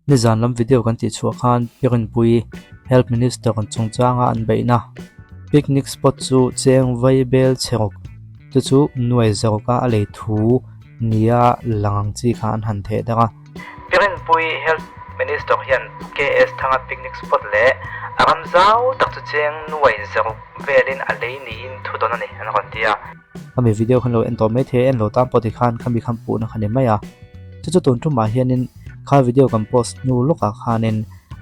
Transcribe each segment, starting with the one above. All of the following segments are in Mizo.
Nizan lam video kan tih chhuah khan Pirinpui Health Minister chungchanga an beihna picnic spot chu cheng vai bel chhe rawk chu chu nuai zarawka a lei thu nia lang ang chi kha an han theh dang a. Pirinpui Health Minister hian KS Thanga picnic spot leh a ram zau tak chu cheng nuai zaruk velin a lei niin thu dawn a ni an rawn ti a. Khami video khan lo en tawh mai thei a, en lo tan pawh tikhan khami khan puhna kha ni mai a. Chu chu tun tumah hianin kha video kan post hnu lawkah khanin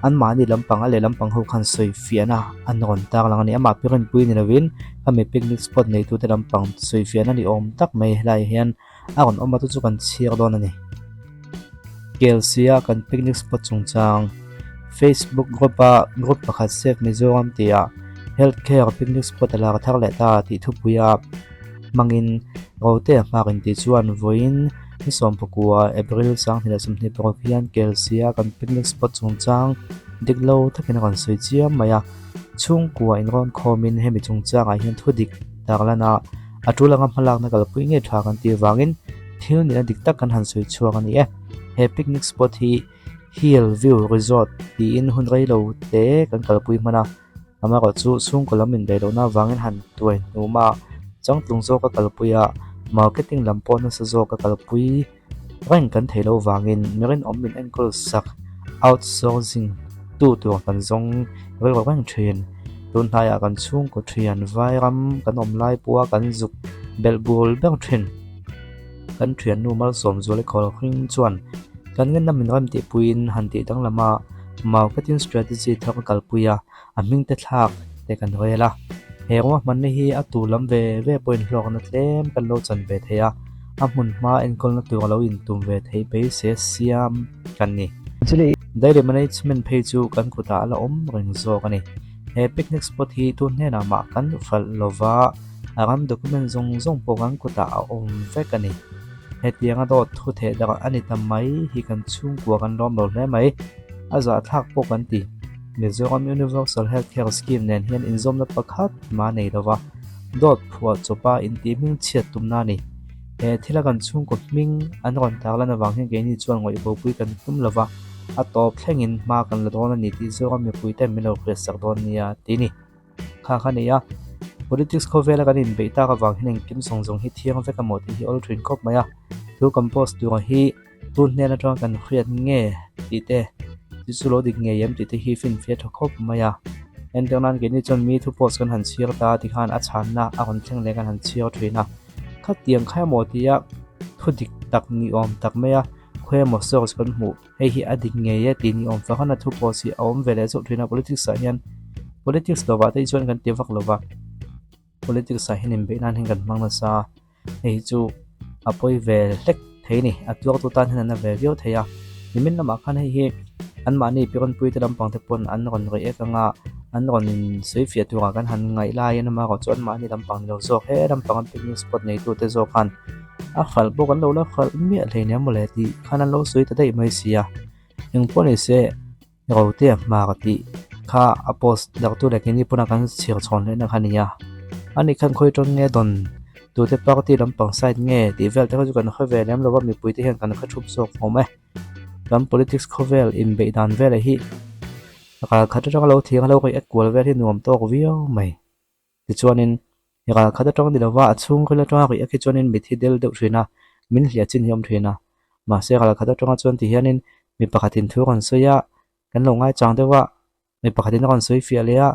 anmahni lampang a leh lampang ho khan sawi fiahna an rawn tar lang a ni. Amah pirinpui ni lovin khami picnic spot neitute lampang sawi fiahna ni awm tak mai helaiah hian a rawn awm a chu chu kan chhiar dawn a ni. Kelsia kan picnic spot chungchang Facebook group a group pakhat Save Mizoram tih ah Health Care picnic spot a lar thar leh ta tih thupui a hmangin Rote a hmak intih chuan vawiin ni sawmpakua April 2026 hian Kelsia kan picnic spot chungchang dik lo takin a rawn sawi chiam mai a, chhungkua inrawn khawmin hemi chungchangah hian thu dik tarlan a. A tul anga hmalakna kalpui ngei tha kan tih avangin thil nihna dik tak kan han sawi chhuak a ni e. He picnic spot hi Hill View Resort tiin hun rei lo te kan kalpui hman a, amaherawh chu chhungkaw lam indaih lohna avangin han tuai hnum a, changtlung zawka kalpui a, marketing lam pawh nasa zawka kalpui reng kan theih loh vangin mi rinawm min enkawl sak outsourcing tu tur kan zawng rilru reng thin. Tun hnaiah kan chhungkaw thian vairam kan awm lai pawha kan zuk belh bul ber thin. Kan thiannu Malsawmzuali Khawlhring chuan kan ngenna min rem tihpuiin han tih danglam a, marketing strategy thar kalpui a, a hming te thlak te kan rel a. He ruahmanna hi a tur lam ve ve pawhin hlawkna tlem kan lo chan ve thei a, a hmun hma enkawlna tur a lo intum ve theih beisei siam kan ni. Dairy Management phei chu kan kutah a la awm reng zawk a ni. He picnic spot hi tun hnenah mah kan hralh lova, a ram document zawng zawng pawh kan kutah a awm vek a ni. Hetianga dawt thu theh darh a ni ta mai hi kan chhungkua kan lawm lo hle mai. A zahthlak pawh kan ti. Mizoram Universal Health Care Scheme nen hian inzawmna pakhat mah nei lova, dawt phuah chawpa intih hming chhiat tumna a ni. He thila kan chhungkaw hming an rawn tarlan avang hian keini chuan ngaihbopui kan tum lova, a tawp thlengin hma kan la dawn a ni tih zawng a mipuite min lo hriatsak dawn nia ti a ni. Kha kha nia, politics khawvela kan inbeih tak avang hian engkim zawng zawng hi thiang vek a maw tih hi awl thin khawp mai a, thu kan post turah hi tun hnen atanga kan hriat nge tih te, chu chu lo dik ngei em tih te hi finfiah tha khawp mai a. Entir nan keini chuan mi thu post kan han chhiar ta tikhan a chhanna a rawn thleng leh kan han chhiar thin a, khatiang kha emaw tia thu dik tak ni awm tak mai a, khawi emaw source kan hmuh. Hei hi a dik ngei e tih ni awm fak a thu pawh si a awm ve leh zauh thin a politics ah hian politics lovah te hi chuan kan ti vak lova politics ah hian inbeih nan hian kan hmang nasa a hei hi chu a pawi ve hlek thei a ni a tuar tu tan hian a na ve viau thei a nimin lamah khan hei hi anmahni piranpui te lampang te pawn an rawn ri ek anga an rawn sawi fiah turah kan han ngaih laiin amaherawh chu anmahni lampang ni lo zawk he lampang a picnic spot neitu te zawk khan. A hralh bawk an lo la hralh miah hlei emaw le tih khan an lo sawi ta daih mai si a, engpawh ni se Rotea hma ka tih kha a post darh tu leh keini pawn a kan chhiar chhawn hlehna kha a ni a, ani khan khawi tawn nge dawn tute party lampang side nge tih vel te kha chu kan hre ve lem lo va mipui te hian kan hre thup zawk awm e, kan politics khawvel inbeih dan velah hi ral khat atanga lo thing a lo react kual vel hi nuam tawk viau mai. Tichuanin, i ral khat atang ni lova a chhungril atanga rih a khi chuanin mit hi del deuh thin a, min hliah chin hi a awm thin a. Mahse, ral khat atanga chuan ti hianin mi pakhatin thu a rawn sawi a, kan lo ngaichang deuh a, mi pakhatin a rawn sawi fiah leh a,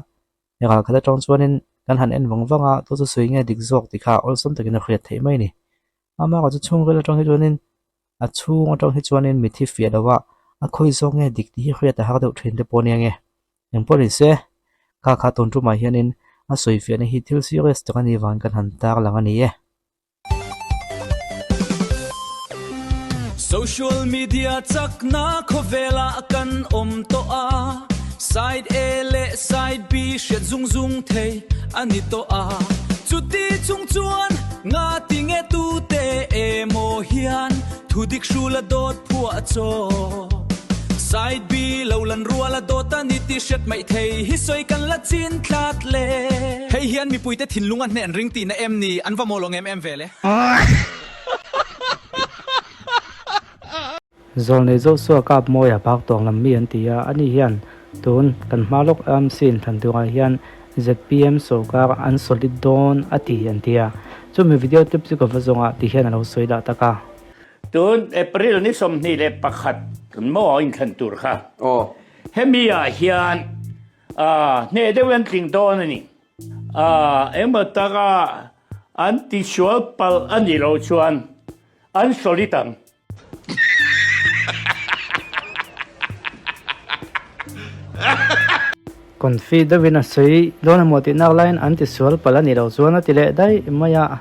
i ral khat atang chuanin kan han en vang vang a, tu chu sawi nge dik zawk tih kha awlsam takin a hriat theih mai a ni. Amaherawhchu chu chhungril atang hi chuanin a chhung atang hi chuanin mit hi fiah lo a, a khawi zawk nge dik tih hi hriat a har deuh thin te pawh a nia nge. Engpawh ni se, kha kha tun tumah hianin a sawifiahna hi thil serious tak a nih vang kan han tar lang a ni e. Social media chakna khawvelah kan awm tawh a, side A leh side B hriat zung zung thei a ni tawh a. Chuti chung chuan ngati nge tute emaw hian thudik hrula dawt phuah chaw. Side B lo lan rual a dawt a ni tih hriat mai thei hi sawi kan la chin tlat le. Hei hian mipuite thinlung a hnen ring tihna em ni? An va mawl awng em em ve le. Zawlnei Joshua Kap Mawia bak tawng lam mi an ti a, ani hian tun kan hma lawk AMC inthlan turah hian zpm sorkar an solid dawn a ti an ti a, chumi video clip chu ka va zawng a ti hian a lo sawi dah tak a. Tun April ni 21 maw inthlan tur kha hemi ah hian hneh deuh an tling dawn a ni. Engmaw taka an tisual palh a nih loh chuan an solid ang. Confi deuhin a sawi dawn emaw tih nak laiin an tisual palh a nih loh chuan a ti leh daih mai a.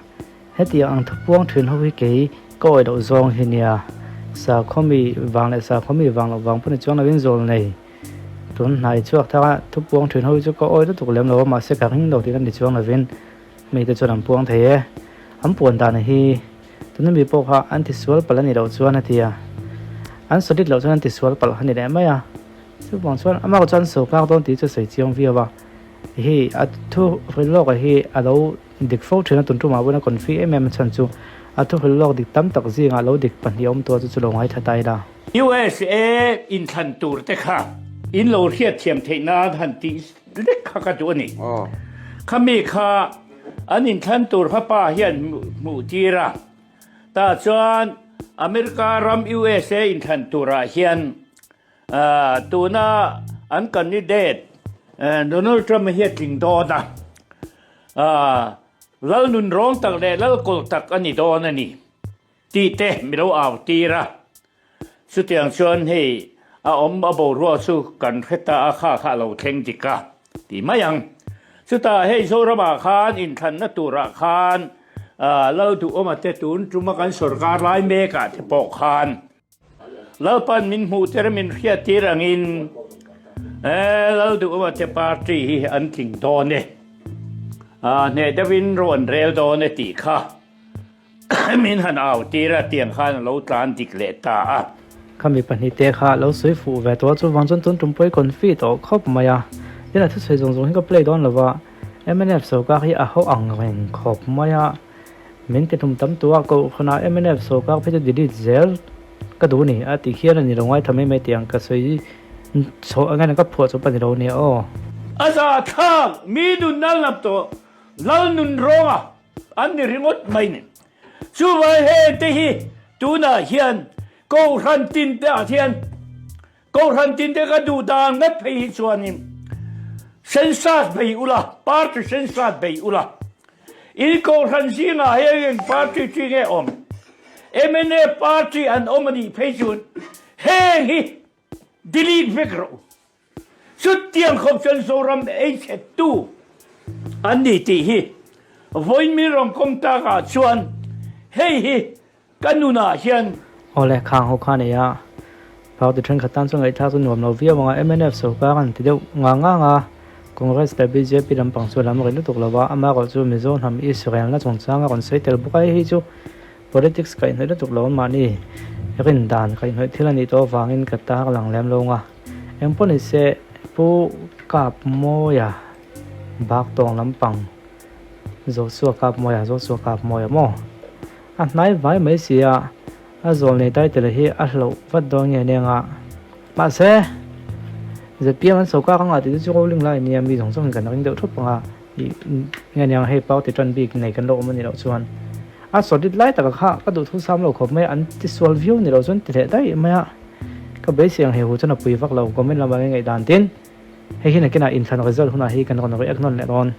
Hetiang ang thupuang thin ho hi kei ka awih loh zawng hi nia. Sakhawmi vang leh sakhawmi vang loh vang pawh ni chuang lovin zawl nei. Tun hnai chhuak thar a thupuang thin ho hi chu ka awih lutuk lem lo a mahse ka ring lo tih a ni chuang lovin mite chuan an puang thei e. An puan dan hi tuna mi pawh kha an tisual palh a nih loh chuan a ti a, an solid loh chuan an tisual palh a ni leh mai a. Chuvang chuan amah chuan sawrkar dawn tih chu sawi chiang viau a, hei a thu hrilh lawk hi a lo dik fo thin a, tun tumah pawhin a confi em em a chhan chu a thu hrilh lawk dik tam tak zingah lo dik pahnih a awm tawh chu chu lo ngaithla ta ila. USA inthlan tur te kha in lo hriatthiam theih nan han tih lek kha ka duh a ni. Khami kha an inthlan tur kha pa hian hmuh tir a, tah chuan America ram USA inthlan turah hian tuna an candidate Donald Trump-a hi a tling dawn a, lal nunrawng tak leh lal kawlh tak a ni dawn a ni. Tih te mi lo au tir a, chutiang chuan hei a awm a boruak chu kan hre ta a, kha kha a lo thleng dik a ti mai ang. Chutah hei Zoramah khan inthlanna turah khan Lalduhawma te tun tuma kan sorkar lai mekah te pawh khan Lalpan min hmuh tir a min hriat tir angin Lalduhawma te party hi an tling dawn e, hneh deuhin ro an rel dawn e tih kha Min han au tir a, tiang khan a lo tlan dik leh ta a. Khami pahnihte kha a lo sawi fuh ve tawh a, chuvang chuan tun tum pawh i confi tawh khawp mai a. Tin a thusawi zawng zawng hi ka play dawn lo va, mnf sorkar hi a ho ang reng khawp mai a. Min ti hlum tam tu a, kohhranah mnf sorkar phei chu delete zel ka duh ni a tih khian a ni lo ngaithla mai mai tih ang ka sawi chhoh ang hian ka phuah chawp a ni lo nia aw. A zahthlak mi nun nal nap tawh Lal Nunrawnga An ni ringawt mai ni. Chuvai hengte hi tunah hian Kohhran tinte ah hian Kohhran tinte ka duh dan ngat phei hi chuanin sensat bei ula, party sensat bei ula. In Kohhran zingah hian eng party chi nge awm? Mnf party an awm a nih phei chuan heng hi delete vek rawh u. Chutiang khawp chuan Zoram ei chhettu an ni tih hi vawiin min rawn kawm takah chuan hei hi ka nunah hian. Awle, khang ho kha nei a, party thenkhat tan chuan ngaihthlak chu nuam lo viau ang a, mnf sorkar an ti deuh ngang ngang a, Congress leh bjp lampang chu a lam rih lutuk lo va, amaherawh chu Mizo hnam Israel na chungchang a rawn sawi tel bawk a, hei hi chu Politics kaihhnawih lutuk lo mahni rin dan kaihhnawih thil a nih tawh avangin ka tar lang lem lo nga. Eng pawh ni se Pu Kapmawia bak tawng lampang Joshua Kapmawia Joshua Kapmawia maw a hnai vai mai si a, a zawl nei title hi a hlauh vat dawn nge nia nga. Mahse zpm an sawrkar anga tih te chu ruling lai ania mi zawng zawngin kan ring deuh thup anga ih nge nia hei party tan bik nei kan lo awm a nih loh chuan a solid lai taka kha ka duh thu sam lo khawp mai a an ti sual viau ni loh chuan ti leh daih mai a ka beisei ang he hu chuan a pui vak lo comment lamah nge ngaihdan tin hei hi nakinah inthlan result hunah hi kan rawn react nawn leh dawn.